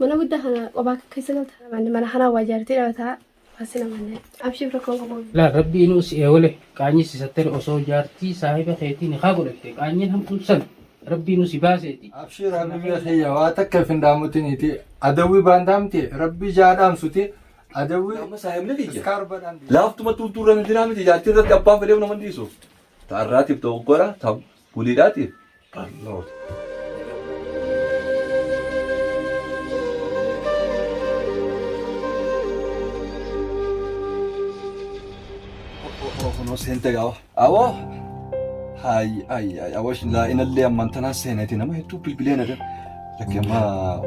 Mana guddaa kana qophaa keessa galta. Mana kanaa waa ijaartee dhabataa Asi namanne. Abshir rakkoon qabu. Laal rabbiinuu si eewale qaanyi si sattare osoo jaartii saahiba keetii nikaa godhatte qaanyiin hamtuun san rabbiinuu si baaseeti. Abshiir habibi kiyya waa takka if hin dhaamutiniiti adawwi baantaamti rabbi jaa dhaamsuti adawwi Amma saahibni kiyya. iskaarbadhaan Laaftuma tuutuu irra jiraa miti jaartii irratti abbaan fedheef nama hin dhiisu. Ta'arraatiif dogoggora, ta buliidhaatiif barnoota. Kunoo seente gaawa. Awoo! Hay ay ay awoo laa'inallee ammaan tanaa seeneeti nama hedduu bilbilee na Lakki amma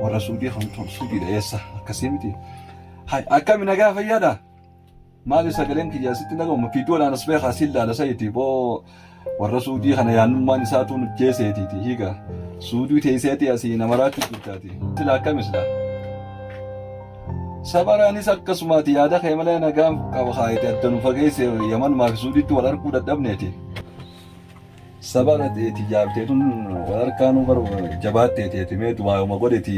warra suudii kan suudiidha eessa akkasii miti. Hay akkami nagaa fayyaadha? Maali sagaleen kiyya asitti dhaga'uma fiidoodhaan as beekaa siin laala sayti boo warra suudii kana yaannummaan isaatuu nu jeeseetiiti hiika suudii teesseeti asii nama raachuu jirtaati sila akkami sila sabaraanis akkasumaati yaada kee malee nagaan qaba kaayete adda nu fageesse yaman maafi suudiitti wal arguu dadhabneeti. Sabara teeti jaabtee tun wal harkaanuu bar jabaattee teeti mee dubaayuma godheti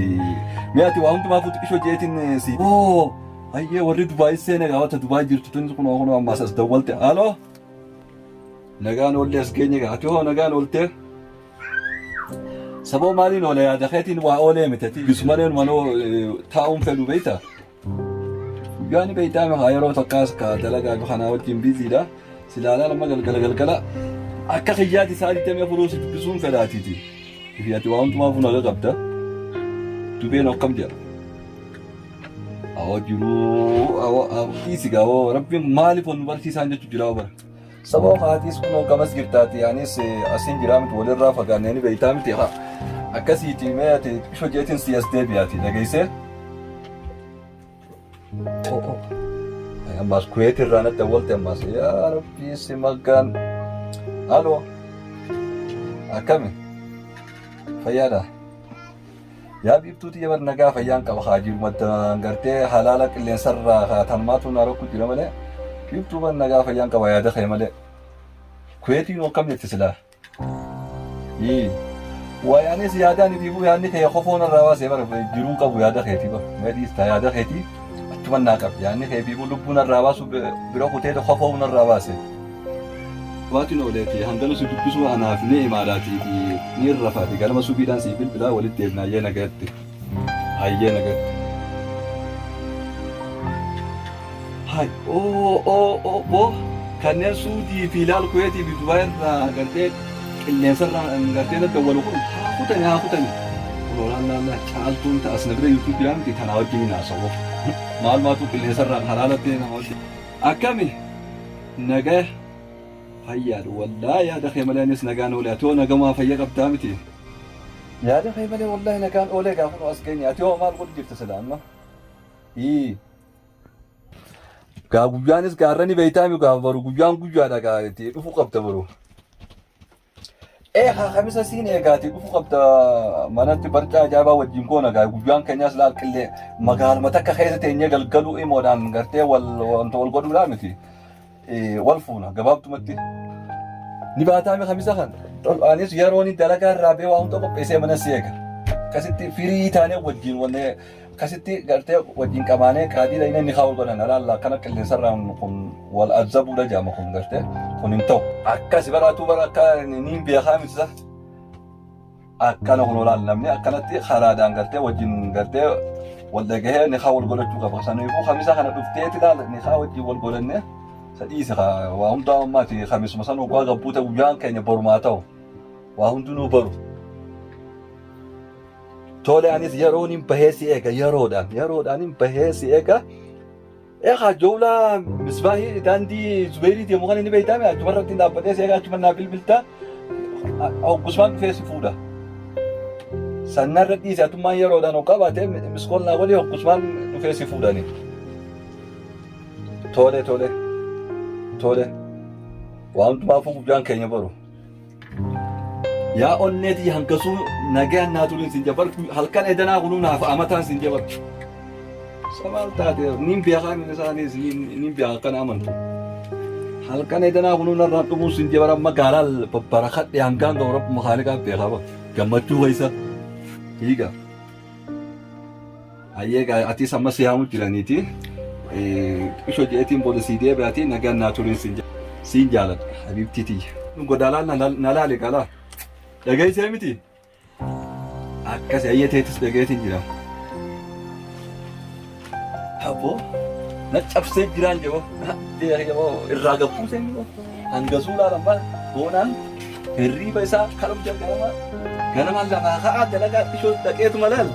mee ati waa hundumaafuu xiqishoo jeetiin si oo hayyee warri dubaay seene gaafata dubaay jirtu tun kunoo kunoo ammaas as dawwalte haaloo nagaan oollee as geenye gaa ati hoo nagaan ooltee saboo maaliin oole yaada keetiin waa oolee miti ati bisumaleen manoo taa'uun fedhu beektaa Guyyaa ni beektaa haa yeroo takkaas ka dalagaa fi kanaa wajjin biiziidha. Silaalaan amma galgala galgala akka kiyyaati sa'a 24 si dubbisuun fedhaatiiti. Ifi ati waa hundumaafuu naga qabda. Dubeen akkam jedha. Awoo jiruu awoo dhiisi gaa awoo rabbiin maaliif wal nu barsiisaan jechuu jira bara. Saboo haatiis kunoo gamas jirtaati anis asiin jiraa miti walirraa fagaannee ni beektaa miti haa akkasiiti mee ati xiqqisho jeetiin si as deebi'aati dhageessee. Ammaas kuweet irraa natti awwalte ammaas yaa rabbii si maggaan. Aloo akkami fayyaadha. Yaa biiftuu tiyya bar nagaa fayyaan qaba haa jiru madda gartee halaala qilleensarraa haa tanmaatu na rakku jira malee biiftuu bar nagaa fayyaan qaba yaada kee malee. Kuweetiin akkam jetti silaa? Ii. Waay anis yaadaan ifiifuu yaadni kee kofoon irraa baasee bara jiruun qabu yaada keetii bara mee dhiistaa yaada keetii achuma naa qabi yaadni kee ifiifuu lubbuun irraa baasu bira kutee kofoon irraa baase. Waatiin ooleeti hangana si dubbisuu anaaf ni imaadhaati ni irrafaati ganama subiidhaan sii bilbilaa walitti deebina ayyee nagayatti ayyee nagayatti. Hay oo oo oo boo kanneen suudii fi laal kuweetii fi dubaay irraa gartee qilleensa irraa gartee na dawwalu kun haa kutani haa kutani. Kunoo laal laal laal caaltuun ta as na bira jirtu jira miti tanaa wajjin hin haasa'u. Maal maatu qilleensa irraa halaalatti nama wajjin. Akkami nagaya fayyaadha wallaahi yaada kee malee anis nagaan oole ati hoo nagamaa fayya qabdaa miti. Yaada kee malee wallaahi nagaan oolee gaa kunoo as geenye ati hoo maal godhu jirta sila amma. Ii. Gaa guyyaanis gaarra ni beeytaami gaa baru guyyaan guyyaadha gaa itti dhufu qabda baru. Ee haa kamisa siin eegaati dhufu qabda manatti barcaa ajaa'ibaa wajjin goona gaa guyyaan keenyaas laal qillee magaaluma takka keessa teenyee galgaluu imoodhaan gartee wal wanta wal godhuudhaa miti. Wal fuuna gabaabtumatti. Ni baataami kamisa kan. Anis yeroon dalagaa irraa bee waa hunda qopheessee mana si eega. Akkasitti firii taanee wajjin wanne akkasitti gartee wajjin qabaanee qaadii dhayinee ni haa wal godhan alaalla akkana qilleensarraan kun wal azzabuudha jaama kun gartee kun hin ta'u. Akkasi baraatuu bara akka niin beekaa miti sa. Akkana kun olaal namni akkanatti karaadhaan gartee wajjin gartee wal dhagahee ni haa wal godhachuu qaba. Saniifuu kamisa kana dhufteeti laal ni haa wajjin wal godhannee sadhiisa waa hundaa ammaati kamisuma san hoggaa gabbuute guyyaan keenya borumaa ta'u waa hundinuu baru. Tole anis yeroon hin bahee si eega yeroodhaan yeroodhaan hin bahee si eega. Eegaa jowlaa misbaahii daandii Zubeerii deemu kan inni beektaa mi achuma irratti dhaabbatee si eega achuma naa bilbilta. Hoggusmaan dhufee si fuudha. Sannarra dhiise atummaan yeroodhaan hoggaa baatee miskool naa godhi hoggusmaan dhufee si fuudhani. Tole tole tole waan hundumaafuu guyyaan keenya boru. Yaa onnee tiyya hangasuu nagayaan naa turin sin jabar halkan edanaa kunuu naaf amataan sin jabar. Samaal taate niin beekaa min isaaniis niin beekaa akkana amantu. Halkan edanaa kunuu narraan dhumuu sin jabar amma gaalaal babbarakadhe hangaan ga'u rabbi makaaniqaa beekaa ba gammachuu keessa hiiga. Hayyee atis amma si haamu jiraniiti. Ishoo jeetiin booda sii deebi'aati nagaan naa turiin siin jaaladha habiibtii tiyya. Godaalaa na laale qalaa. Dhageessee miti? Akkas hayyee teetis dhageetiin jira. Aboo na cabsee jiraan jebo irraa gabbuusee hangasuu laalan baa boonaan hirriiba isaa kanum jalqabama ganamaan lafaa ka'aa dalagaa ishoo dhaqeetuma laal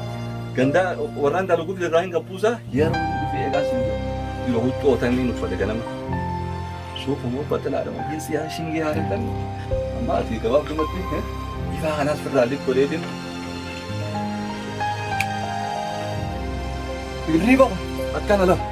gandaa warraan dalaguuf irraa hin gabbuusaa yeroo dhufee eegaa siin yeroo huccuu otanii uffate ganama suufa moo baxalaadha moo jinsi yaa shingee haa kan amma ati gabaabdumatti ifaa kanaas firraa lik godheetiin hirriiba akkana lafa.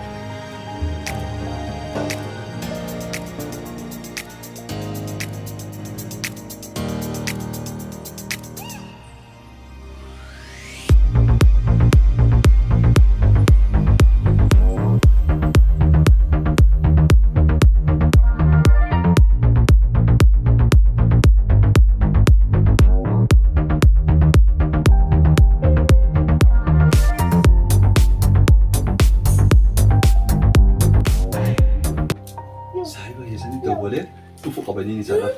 Saahiba keessatti dawwalee dhufu qabaniin isa irra.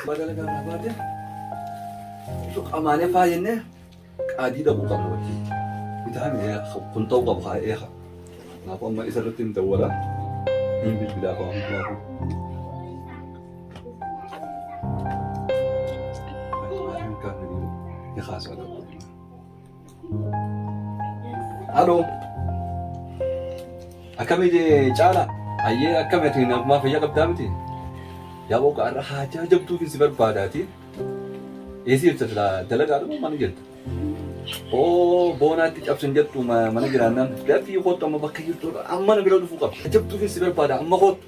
Magaalaa garaa baate qamaanee faa jennee qaadii dhabuu qabna wajjin. Bitaa kun ta'uu qabu haa eega. Kanaafuu amma isa irratti hin dawwala. Hin bilbilaa qaba hundumaafuu. Aloo. Akkamii caala? Hayyee akkamii nagumaa fayyaa qabdaa miti? Yaa boqa har'a haajaa jabduuf si barbaadaati. Eessi jirta silaa dalagaadhuma mana jirta? Oo boonaatti cabsin jettu mana jiraannaan dafii kottu amma bakka jirtu amma na bira dhufuu qabda. Jabduuf si barbaada amma kottu.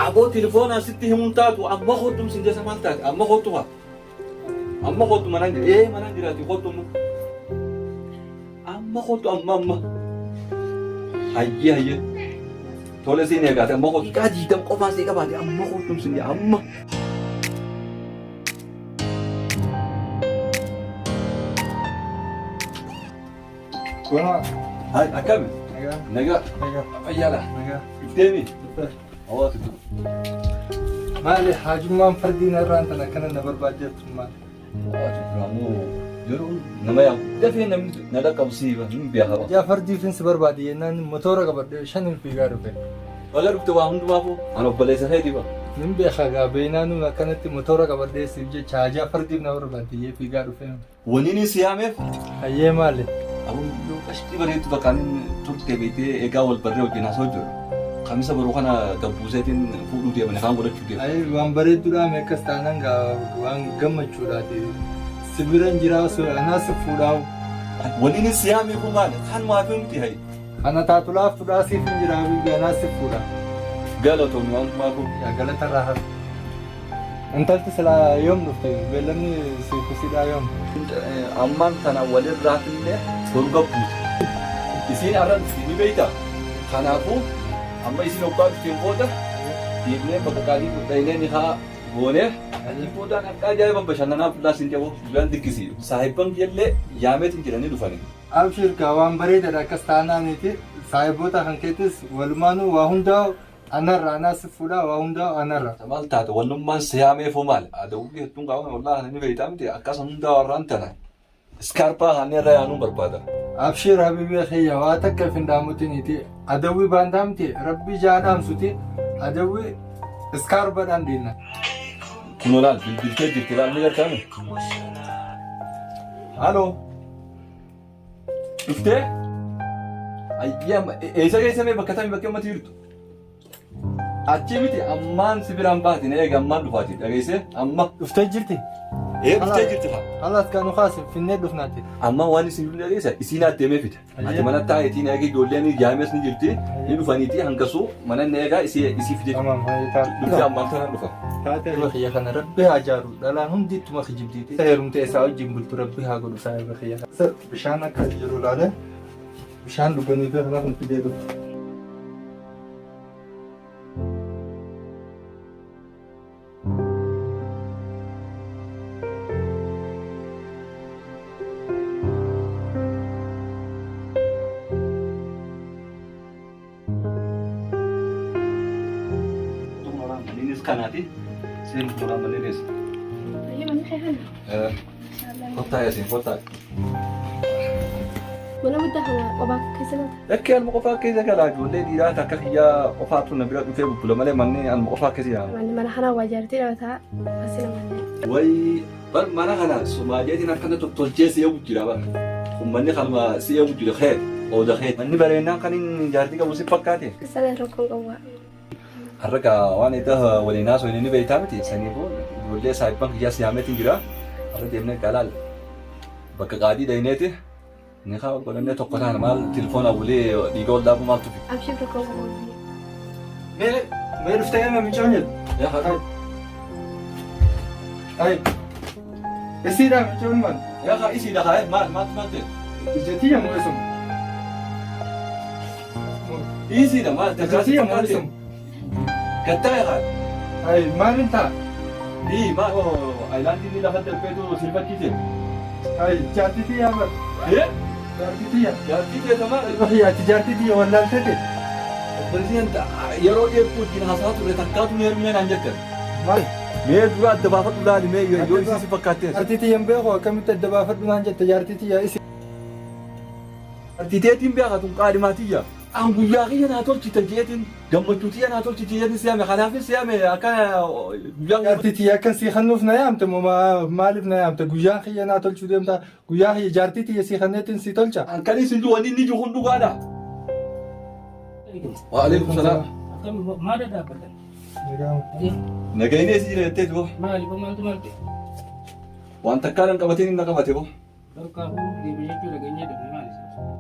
Aboo telefoonaan sitti himuun taatu amma kottu sin jessa maal taate amma kottu haa. Amma kottu manaan jira ee manaan jiraati kottu amma. Amma kottu amma amma. Hayyee hayyee. Tole siin eegaate amma kottu. Xiqqaa diidam qofaa sii qabaate amma kottu sin amma. Boonaa. Hai akkami? Nagaa. Nagaa. Nagaa. Fayyaadha. Nagaa. Ifteemi. Hawaasa. Maali haajummaan fardiin irraan tana akkana na barbaaddeettu maali? Hawaasa duraamuu yeroo nama yaa dafee namni na dhaqqabsiifa hin beekama. Yaa fardiifin si barbaade jennaan motora qabadhee shaniin fiigaa dhufe. Baga dhufte waa hundumaafuu an obboleessa keetii ba. Nin beeka gaa beeynaa nuun akkanatti motora qabadhee siif jecha haajaa fardiif na barbaadde jee fiigaa dhufe. Waniin si yaameef Hayyee maali? Abuyyoo qashtii bareeddu takkaan turte beektee egaa wal barree wajjin haasa'u jiru. Kamisa baruu kana gabbuuseetiin fuudhuu deemanii kaan godhachuu deemu. Ayi waan bareedduudhaa mee akkas taanaan gaa waan gammachuudhaati. Si biran jiraa anaa si fuudhaa. Waniin si yaameef maali? Kan maafii miti hayi. Kana taatu laaftuudhaa siif hin jiraa biyya anaa si fuudha. Galatoomii waan hundumaafuu. Yaa galata irraa hafe. Intalti silaa yoom dhufte? Beellamni siif sidhaa yoom? Ammaan tana walirraa fillee boru gabbuute. Isiin har'a dhufti ni beektaa? Kanaafuu amma isiin hoggaa dhufteen booda deemnee bakka qaalii dhaynee ni haa goonee achi boodaan akka ajaa'iba bashannanaa fuudhaa siin jedhu guyyaan dikkisi. Saahibban kiyyallee yaameetiin jiranii dhufani. Abshir gaa waan bareedaadha akkas taanaaniiti. Saahiboota kan keetis walumaanuu waa hundaa anarra anaa si fuudhaa waa hundaa anarra. Maal taate wannummaan si yaameefuu maali? Adawwii hedduun qaama wallaahi ni beektaa miti akkasuma hundaa warraan tana. Iskaarpaa haanii irra yaanuun barbaada. Abshir habibi kiyya waa takka hin daamutiniiti. Adawwii baandaamti rabbi jaa dhaamsuti adawwii iskaarbadhaan diinna. Kun olaal bilbiltee jirti laal ni gartaami. Haaloo. Dhuftee? Ayyaa eessa keessa mee bakka tamii bakka ummati jirtu? Achi miti ammaan si biraan baati na eega ammaan dhufaati dhageessee amma. Dhuftee jirti? Ee dhuftee jirti haa. Alaas kan nu kaase finnee dhufnaati. Amma waan isin hin dhageessa isiin adeemee fide. Ati mana taa'eetiin eegi ijoolleen jaames ni jirti ni dhufaniiti hangasuu mana inni eegaa isii isii fide. Tamam hayyee taate. Dhuftee ammaan tanaan dhufa. Taate kiyya kana rabbi haa jaaru dhalaan hundi ittuma kijibdiiti. Heerumtee isaa wajjin bultu rabbi haa godhu saahiba kiyya kana. Bishaan akka jiru ilaale bishaan dhuganii fi kanaaf nu fidee dhufu. kanaati. Seen fuudhaa manni deessa. Ayyee manni kee kana. Inshaallah. Kottaa yaasiin kottaa. Mana guddaa kana qophaa keessa galta. Lakkee anuma qofaa keessa galaa ijoollee dhiiraa takka kiyyaa qofaatu na bira dhufee bubbula malee manni anuma qofaa keessa yaa'u. Manni mana kana waa jaartii dhabataa asii namallee. Wayi bar mana kana Somaaliyeetiin akkana tottolchee si eegu jira bar. Uummanni kanuma si eegu jira kee ooda kee. Manni bareednaan kan inni jaartii qabu si fakkaate. Sana rakkoon qabu. Har'a gaa waan itti waliin haasoo inni beektaa miti saniifuu ijoollee saahibban kiyyaa si yaameetiin jira. Har'a deemnee galaal bakka qaadii dhayneeti. Ni kaa godhannee tokko taana maal telefoona walii dhiiga ol dhaabuu maaltu fi. Abshir rakkoon qabu. Mee mee dhuftee namicha jedhu. Yaa haa Ay. Isiidha michoon maal? yaa haa isiidha haa maal maaltu maal ta'e. Ijjatii moo isum? Isiidha maal Ijjatii moo isum? Gattaa yaa haa. Ay maalin ta'a? Ii maal ayilaandii inni lafa darbeetu sirbachiise. Ay jaartii tiyyaa bar. Ee Jaartii tiyya. jaartii keessa maal. Ati jaartii tiyya wallaaltete. Obboleessi yeroo dheertuu wajjin haasaa turre takkaatu ni heerumnee naan jette. Maal? Mee dura adda baafadhu laali mee yoo isii si fakkaattees. Jaartii tiyya hin beeku akkamitti adda baafadhu naan jette jaartii tiyya isi. Jaartii teetiin beeka tun qaadimaa tiyya. An guyyaa kiyya naa tolchite jeetiin gammachuu tiyya naa tolchite jeetiin si'ame kanaafis si'ame akka guyyaa Jaartii tiyya akkan sii kennuuf na yaamte moo maaliif na yaamte guyyaa kiyya naa tolchuu deemta guyyaa kiyya jaartii tiyya sii kenneetiin sii tolcha. An kan isin jiru wanni inni jiru kun dhugaadha. Waalaikum salaam. Akkam maal dhaabbatan? Nagayni eessa jira jettee du'a. Maali maaltu maal ta'e? Waan takkaan qabateen inni qabate boo. Bakka deebi'ee jechuudha geenyee dhufne maali?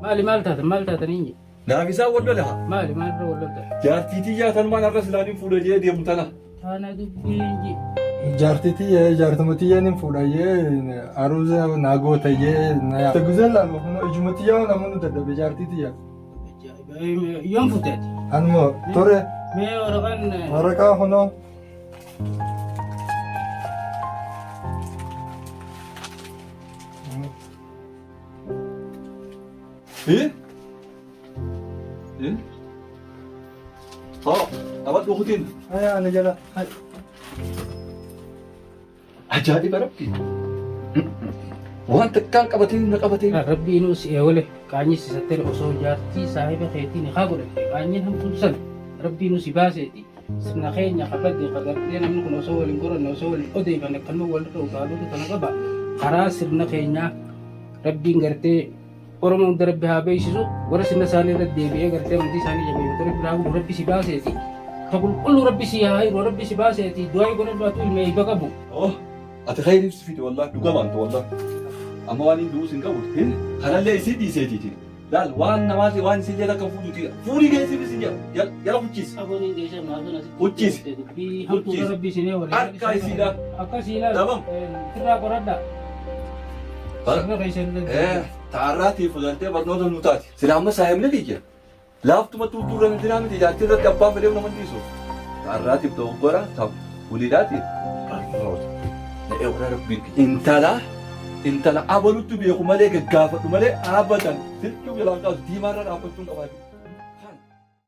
Maali maal taatan maal taatan hin jedhu? Naaf isaa wal lole haa. Maali maal irra wal loltan? Jaartii tiyyaa tanumaan har'a silaaniin fuudha jee deemu tana. Taana dubbii hin jedhu. Jaartii tiyya jaartuma tiyya nin fuudha jee aruuza naa goota jee na yaamte. Guzeen laalu ijuma tiyya namoonni dadhabe jaartii tiyya. Yoom fuuteeti? Anuma ture Mee waraqaan waraqaa kunoo. Eh? Eh? Haa, qabadhu kutiin. Haya ana jala. Hay. Ajaa'iba rabbi. Waan takkaan qabateen na qabateen. Rabbiin si eewale qaanyi sisattee osoo jaartii saahiba keetiin haa godhatte qaanyiin hamtuun san rabbiin si baaseeti. Sirna keenya kabadde kagartee namni kun osoo waliin goranne osoo waliin odeeffanne akkanuma walirra utaaluutu tana qaba. Karaa sirna keenyaa rabbiin gartee Oromoo hunda rabbi haa beeksisu warra sirna isaanii irra deebi'ee gartee amantii isaanii jabeeffatu rabbi haa godhu rabbi si baaseeti. Ka qulqulluu rabbi si haa hiru rabbi si baaseeti du'aa godhadhu atu ilma eebba qabu. Oh, ati khayriif si fide wallahi dhuga baanta wallahi. Amma waan hin du'uus hin qabu. Kanallee isii dhiiseetiiti. Laal waan namaati waan isillee takka fuudhuti. Fuudhii geessiif isin jala jala kuchiisi. Abooniin geessaa maafin asitti. Hucciisi. Dubbii hamtuudha rabbi isinee waliin. Harka isiidha. Akkasii laal. Dhabam. Irraa qoradha. Sirna keessan Eh, taarraatiif gartee barnoota nu taati. Sila amma saahibni kiyya. Laaftuma tuutuurra na jiraa miti jaartii irratti abbaa fedheef nama dhiisu. Taarraatiif dogoggora ta'u waliidhaatiif barnoota. Na eewwan rabbiin intala intala abalutti beeku malee gaggaafadhu malee dhaabbatan silkii jalaan kaasu diimaarra dhaabbachuun qabaatu.